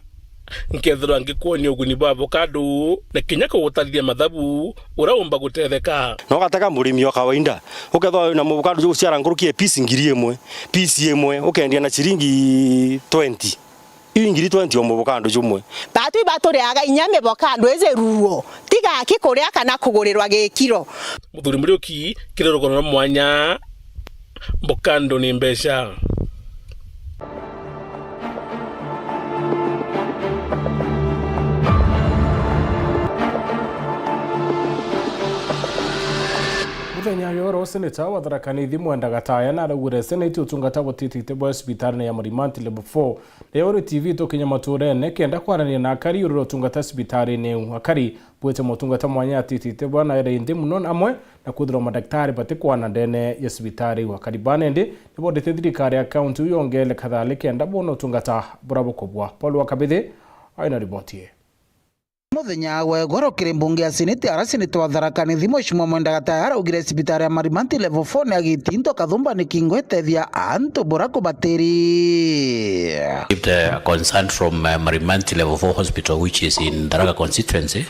nkethirwa ngikwonia uguni bwa avocado, na kinya kugutarithia mathabu uria umba gutetheka. Na ugatega murimi o kawaida, ukethirwa wina muvokando juguciara nkuruki ya piece ngiri imwe, piece imwe ukendia na ciringi twenty. Iu ngiri twenty o muvokando jumwe. Baatwi baturiaga inya mivokando iji ruo, tiga aki kuria kana kugurirwa gikiro. Muthuri Muriuki, kiri rugono rwa mwanya, mvokando ni mbeca. Muthenya jwa oro, seneta wa Tharaka Nithi Mwenda Gataya naraugire seneti utungata butitite bwa cibitari ya Marimanti Level four. Leo ri T V tukinya maturene kenda kwarania na akari iguru ria utungata cibitari-ini iu. Akari bwite motungata mwanya atitite bwa na iri nthi mono, amwe na kwithirwa madaktari batikwana ndene ya cibitari iu. Akari bana indi nibondete thirikari ya kaunti iu yongere kathali kenda bona utungata buria bukubwa. Paul wa Kabithi aina riboti ii. Muthenya wa gwero kiri mbunge ya seneti, ara seneta wa Tharaka Nithi Mheshimiwa Mwenda Gataya araugire cibitari ya Marimanti Level four ni agitinto kathumba ni kingo itethia antu bura kubatiri. Received a concern from, uh, Marimanti Level four Hospital, which is in Tharaka constituency,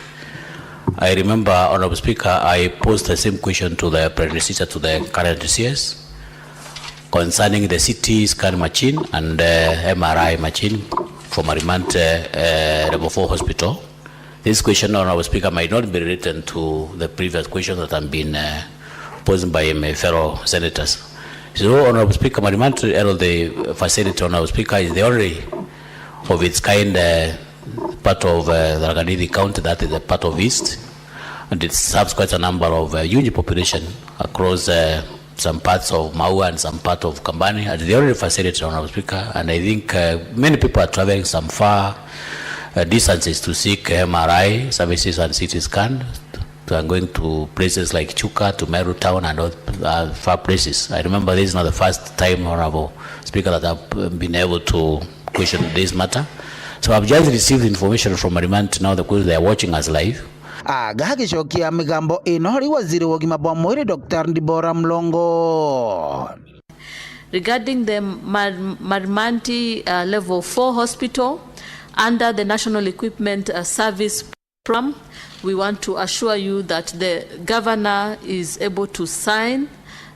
I remember, Honorable Speaker, I posed the same question to the predecessor to the current C S concerning the C T scan machine and, uh, M R I machine for Marimanti, uh, uh, Level four Hospital. This question, Honorable Speaker, might not be related to the previous questions that have been, uh, posed by my fellow senators. So, Honorable Speaker, Marimanti Health Facility, Honorable Speaker, is the only of its kind, uh, part of, uh, Tharaka Nithi County that is a part of East, and it serves quite a number of, uh, huge population across, uh, some parts of Maua and some part of Kambani, and the only facility, Honorable Speaker, and I think, uh, many people are traveling some far, uh, distances to seek M R I services and C T scan. They are going to places like Chuka, to Meru town, and all, uh, far places. I remember this is not the first time, Honorable Speaker, that I've, uh, been able to question this matter. So I've just received information from Marimanti now because they are watching us live. Agagicokia migambo ino ri waziri wa ugima bwa mwiri, Doctor Ndibora Mlongo. Regarding the Mar-, Marimanti, uh, Level four Hospital under the National Equipment, uh, Service Program, we want to assure you that the governor is able to sign,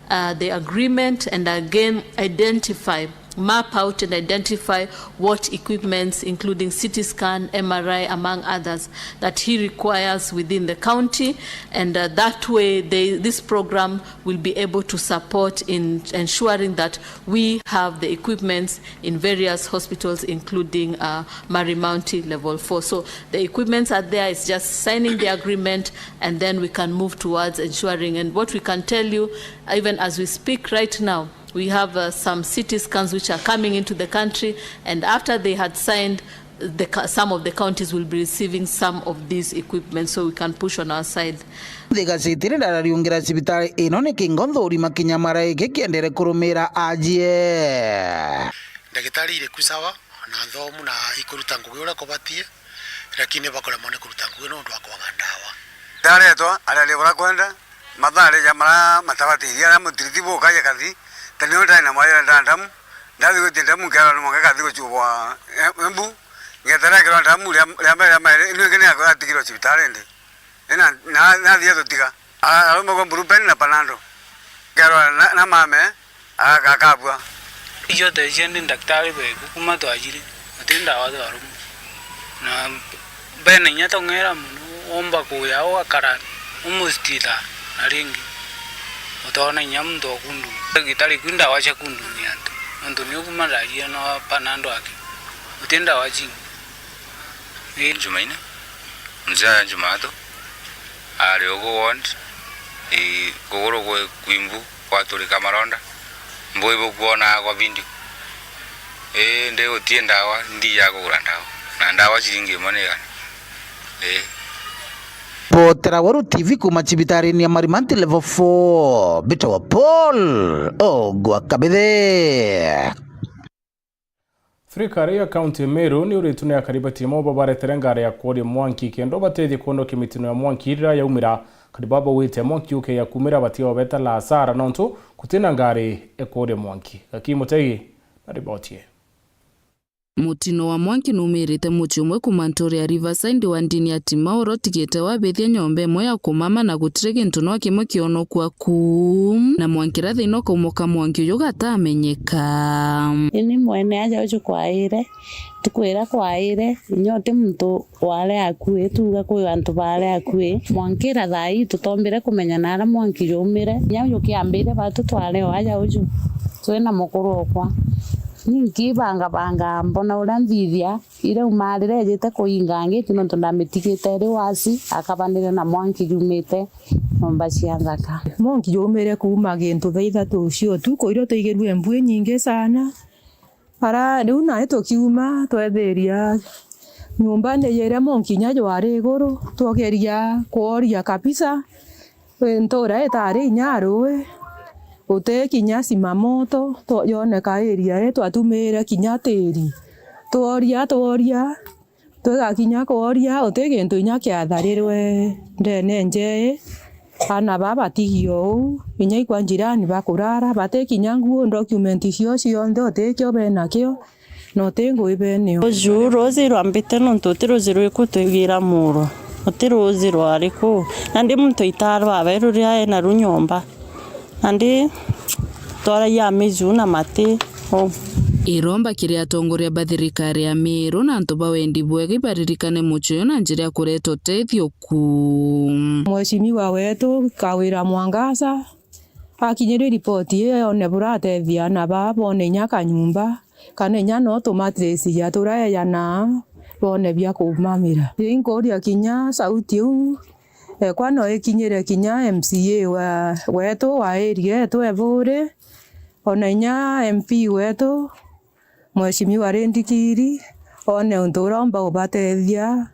uh, the agreement and again identify, map out and identify what equipments, including C T scan, M R I, among others, that he requires within the county, and, uh, that way they, this program will be able to support in ensuring that we have the equipments in various hospitals, including, uh, Marimanti Level four. So the equipments are there, it's just signing the agreement, and then we can move towards ensuring. And what we can tell you, even as we speak right now, we have, uh, some C T scans which are coming into the country, and after they had signed, the co-, some of the counties will be receiving some of these equipments, so we can push on our side. Thigaciti ri ndarariungira cibitari ino ni kingo nthuri makinya maraiki kiendere kurumira ajie. Ndagitari iri ku sawa, na nthomu na ikuruta ngugi uria kubatie, lakini bakuremwa ni kuruta ngugi nontu wa kwaga ndawa. Ndaretwa aria ribura kwenda, mathaa rija mara matabatirie aria mutiriti bukaja kathi, ta nio ndari na mwaria ndandamu, ndathi gwitia ndamu nkerwa ni mwanka kathi gucubwa, eh, embu, ngetera ekirwa ndamu ria, ria mbere ria mairi, ino ingi ni yatigirwe cibitari ndi. Ina, na, nathie tutiga. A-, arumagwa mburupeni na panado. Nkerwa na, na mame, Aa, gakabua. Icio tecia ndi ndagitari beku kuma twajiri, guti ndawa twarumwa. Na bena inya tong'era mono, womba kuya ugakara umustitha na ringi, utoona inya muntu okundumia. Ndagitari kwi ndawa cia kundumia antu, nontu niu kuma ndaria na panado aki, guti ndawa cingi. Ii. Jumaine, mzee ya Jumatatu, ari ugu ward, ii, kuguru gwi kwimbu. Kwaturika maronda, mbui bukwonaa kwa video. Ii, ndi guti ndawa, ndi ya kugura ndawa. Na ndawa ciringi imwe ni igana. Ii. Potera Weru T V kuma cibitari-ini ya Marimanti Level four, mbitagwa Paul Ogwa Kabithe. Thirikari ya kaunti ya Meru ni uritwe ni akari batimo babaretere ngari ya kworia mwanki kenda ubateethie kwonokia mitino ya mwanki riria yaumira. Akari baba bauite mwanki ukeya kumira batiga ubeta la hasara nontu gutina ngari ya kworia mwanki. Gaki Mutegi na riboti ii. Mutino wa mwanki numirite mucii umwe kuma ntuura ya Riverside wa ndini ya Timaoro utigite wabithia nyomba imwe ya kumama na gutiri gintu no kimwe kionokua ku, na mwanki ra thiina ukaumoka mwanki uyu gatamenyeka. Ini mwene aja uju kwaire, ntuku iria kwaire, inya uti muntu wari akui, tuuga kwi antu bari akui. Mwanki ra thaa ii tutombire kumenya naria mwanki jumire. Inya uju kiambire batu twari o aja uju, twina mukuru okwa. Ni nkibangabanga mbona uria nthithia, iria umarire ejite kuinga ngiti nontu ndamitigite iri wasi, akabanire na mwanki jumite nyomba cia nthaka. Mwanki jumire kuuma gintu thaa ithatu cia utuku, iria twaigirue mbu inyingi sana. Ara riu nai tukiuma twethiria nyomba ni iria mwanki inya jwari iguru, twogeria kworia kabisa. Ntuura itari inya ruui, uti kinya simamoto, twa-, yoneka area ii, twatumire kinya tiiri. Tworia, tworia, twigakinya kworia, uti gintu inya kiatharirwe ndene nja ii. Aana baa batigio uu, inya ikwa njirani bakurara, bati kinya nguo, document cio cionthe utikio benakio. Na uti ngui benio. Ruuji ruu ruuji rwambite nontu uti ruuji rwiku twigira muuro. Uti ruuji rwari ku, nandi muntu itarwawe ruria enaru nyomba, nandi twaragia miju na mati uu. Iromba kiri atongoria ba thirikari ya Meru na antu ba wendi bwega ibaririkane mucii uyu na njira ya kureta utethio ku. Mheshimiwa wetu Kawira Mwangaza akinyirwe ripoti ii, one buratethia na baa bone inya kanyumba, kana inya no tumatresi ja turaejanaa, bone bia kumamira. Inkuria kinya sauti iu, ekwa no ikinyire kinya M C A wa, wetu wa area yetu e Buuri, ona inya M P wetu, Mheshimiwa Rindikiri, one untu uromba ubatethia.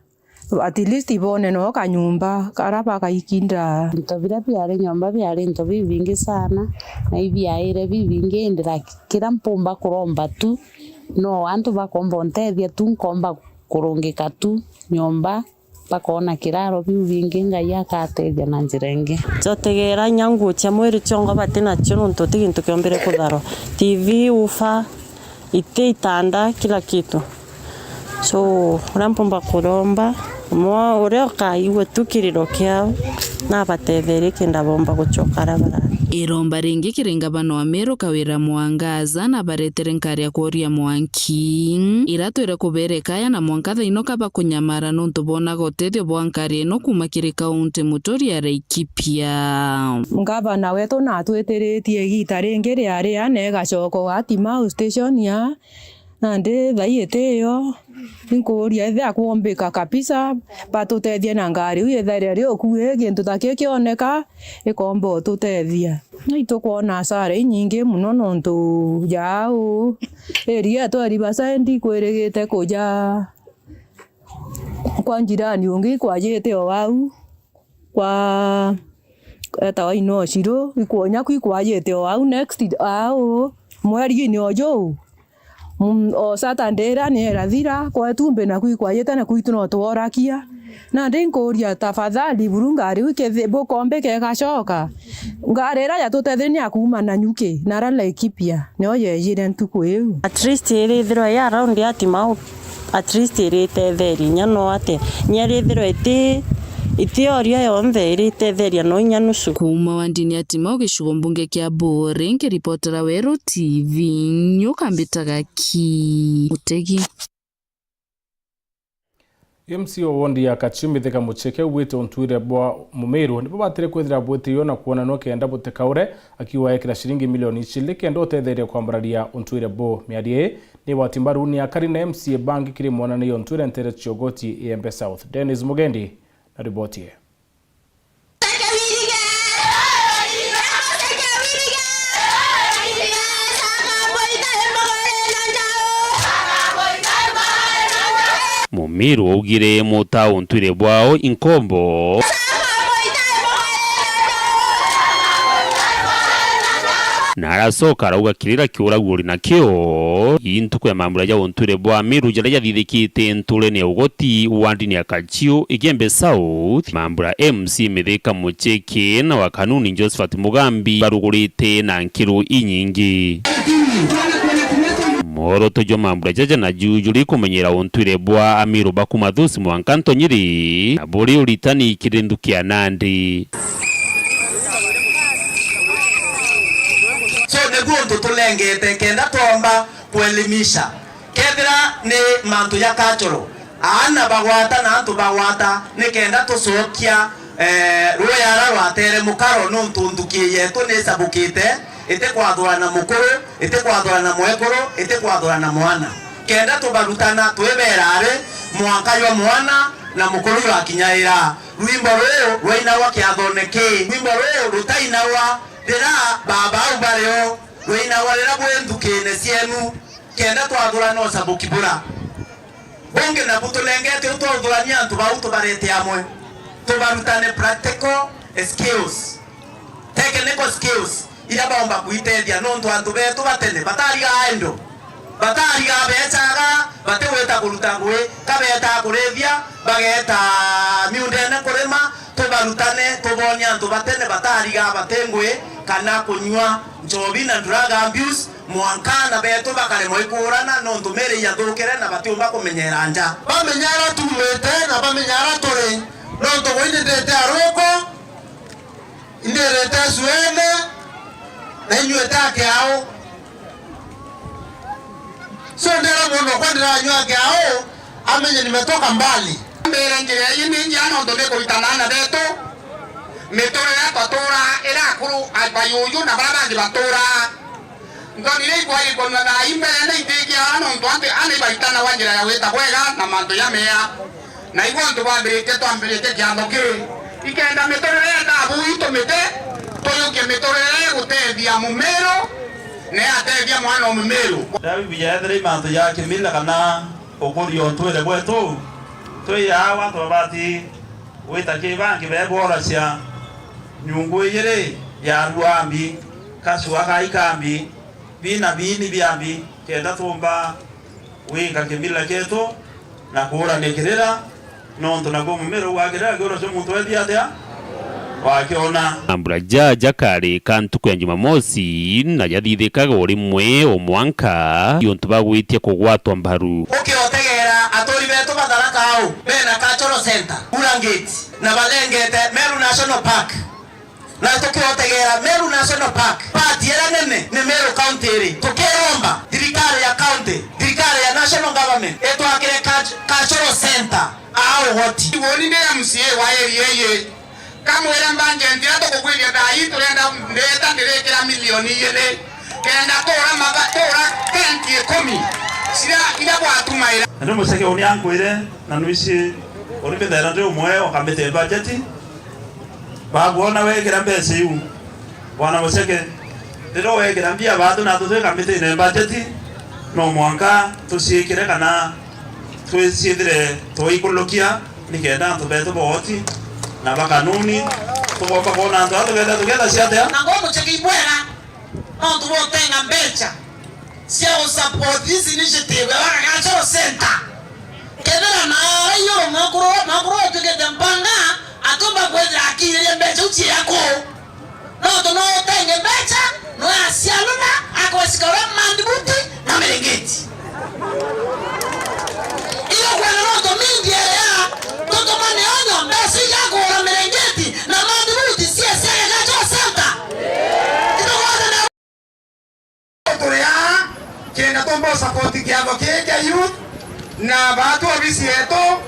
At least bone no kanyumba karia bagaikinda. Into biria biari nyomba biari into bibingi sana, na ibiaire bibingi, indi like, kiria mpumba kuromba tu, no antu bakomba untethia tu, nkomba kurungika tu nyomba, bakoona kiraro, biu bingi Ngai akatethia na njira ingi. Jotegera inya nguo cia mwiri ciongo bati nacio, nontu ti gintu kiombire kutharwa. T V, ufa, iti itanda, kila kitu. So, uria mpumba kuromba, mwa-, uria ukaigua tu kiriro kiao, nabatetherie kenda bomba gucoka aria barari. Iromba ringi kiri ngavana wa Meru Kawira Mwangaza, nabaretere nkari ya kworia mwanki, iratwire kubereka aya na mwanka thaino kaba kunyamara nontu bonaga utethio bwa nkari ino kuuma kiri kaunti muturi ya Laikipia. Ngavana wetu natwitiritie igita ringi ria ria na igacoka Timau station ya, nandi thaa ii itiyo. Inkuuria ethia kwombika kabisa, batutethie na ngari iu itharia riukui, gintu ta kiu kioneka, ikomba ututethia. Itukwona hasara inyingi mono nontu ja au area yetu ya Riverside ikwirigite kuja kwa njirani ungi ikwajite o au. Kwa etawa Inoshiro, ikwonya kwi kwajite o au next, au mweri-ini o juu. Mm, o Saturday iria ni irathira, kwa Itumbi na kwi kwajite na kwitu no tworakia. Nandi nkuuria tafadhali, buru ngari iu ikethi-, bukombika igacoka. Ngari iria yatutetheria ni ya kuuma Nanyuki, na aria Laikipia, nio yejire ntuku iu. At least irithirwa i around ya Timau. At least iritetheria inya no ate, inya irithirwa iti, itioria yonthe, iritetheria no inya nusu. Kuuma wandini ya Timau gicigo mbunge kia Buuri, nkiripotera Weru T V, nyuka mbitaga ki Mutegi. M C A wa wondi ya Kachiu Mithika Mucheke augite untwire bwa Mumiru nibubatire kwithira bwitirio na kwonanua kenda butikaure, akiuga ekira ciringi milioni icili kenda utetheria kwambararia untwire buu. Miario ii ni igwati mbaru ni akari na M C A bangi kiri mwananio ntwire ntere cia ugoti Igembe South. Dennis Mugendi na riboti ii. Mumiru augire muta untwire bwao inkombo. Na aracoka arauga kirira kiuragua uri nakio, ii ntuku ya mambura ja untwire bwa Miru jaria jathithikite nturene ya ugoti wandini ya Kachiu, Igembe South, mambura M C Mithika Mucheke na wa Kanuni Josephat Mugambi barugurite na nkiru inyingi. Mworoto jwa mambura jaja naju juri kumenyera untwire bwa Amiru ba kuma Thusi mwanka Ntonyiri, na buri uritani kiri nthuki ya Nandi. So, niguo untu tulengete kenda twomba kuelimisha. Kethira ni mantu ja cultural, aana bagwata na antu bagwata, ni kenda tucokia, eh, ruya ara rwatere mukaro, nuntu nthuki yetu ni icabukite, itikwathurana mukuru, itikwathurana mwekuru, itikwathurana mwana. Kenda tubarutana, twibera ari mwanka jwa mwana na mukuru jwakinyaira. Rwimbo ruu rwainagwa kiathone ki. Rwimbo ruu rutainagwa rira baba au bari o, rwainagwa rira bwi nthukine cienu. Kenda twathurana ucabuki bura. Bungi nabu tunengete u twathurania antu bau tubarete amwe. Tubarutane practical skills. Technical skills iria baumba kwitethia, nontu antu betu ba tene batarigaa indo. Batarigaa becaga, batigwita kuruta ngui, ka betaa kurithia, bageta miundene kurima, tubarutane, tubonie antu ba tene batarigaa bati ngui, kana kunyua nchobi na drug abuse, mwanka aana betu bakaremwa ikuurana, nontu miri ijathukire na batiumba kumenyera nja. Bamenya ara tuumite na bamenya ara turi. Nontu buu indi ndite aruko, indirite cuene, na inyuite akiau. So ndira mundu okwa ndiranyua akiau, amenye nimetoka mbali. Mbere njira ii ni njia nontu ni kuritana aana betu, miturire twatuura ira akuru a bayuyu na baria bangi batuura. Nthoni iria ikwairi kwonua thaa ii mbere na itikiara nontu antu ana ibaitanawa njira ya gwita bwega na mantu jamea. Na igwe antu bambiritie twambiritie kiatho kii, ikenda miturire ya thabu itumite tuyukie miturire ya gutethia mumiru na yatethia mwana o mumiru. Riria Biblia yethira i mantu ja kimila kana ukurire o ntwire bwetu, twi aa antu babati gwita ki bangi beboracia nyungu ijiri ya ruambi, kacua ka ikambi, bina bini biambi, kenda tuumba gwika kimila kietu na kuurania kirira, nontu nakuo mumira uu wa kirira kiura cio muntu ethi atia wakiona. Mambura ja jakari ka ntuku ya Jumamosi na jathithikaga o rimwe o mwanka, untu bagwitia kugwatwa mbaru. Ukiotegeera aturi betu ba Tharaka au bena cultural centre, Kura Gate, na barengete Meru National Park. Na tukiotegeera Meru National Park, part iria nene ni Meru County iri. Tukiromba thirikari ya county, thirikari ya national government itwakire cult-, cultural centre aa ugoti. Woni ndi M C A wa area ii. Kamwire mbanjenti iria tukugwiria thaa ii turenda ndeeta ndirikira milioni ijiri. Kenda tuura maba-, tuura tenti ikumi ciria, iria gwatumaira. Na ni muceke uni ankwire, na nwisi uri mbithera ndi umwe o kamiti ya bajeti. Bakwona wekira mbeca iu, Bwana Muceke, riria wekira mbia baatu natu twi kamitine ya bajeti, no mwanka tuciikire kana twiciithire twaikulukia, nikenda antu betu booti na ba kanuni, tugomba kwona antu aa tugeeta, tugeeta ciatia? Na ngo Muceke ibwega, nontu bwa utenga mbeca cia gu support this initiative ya Agricultural Centre. Kethira naara iguru mwekuru, mwekuru utuikite mpanga, atumba kwithira akiirie mbeca iu ciaku. Nontu no utenge mbeca, no aciaruna, akwecika uria mandibuti na miringiti. Iyo kwenda nontu mingi iria tutumane onyo mbeca iria kugura miringiti na mandibuti cia cia Agricultural Centre. Itugwate na Turi aa kenda tumba u support kiatho kii kia youth, na baatu obisi yetu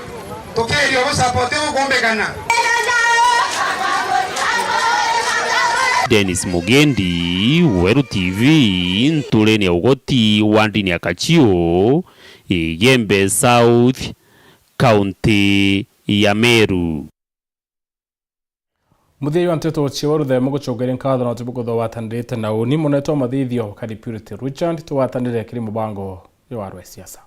tukiiria ubu support igukumbikana. Dennis Mugendi, Weru T V, nturene ya ugoti wa ndini ya Kachiu, Igembe South, kaunti ya Meru. Muthia wa nteto cia Weru, themu gucokeria nkatho na tubukutho watanirite na uni munetwa mathithio kari Purity Richard, tugwatanire kiri mubango jwa Arwa Siasa.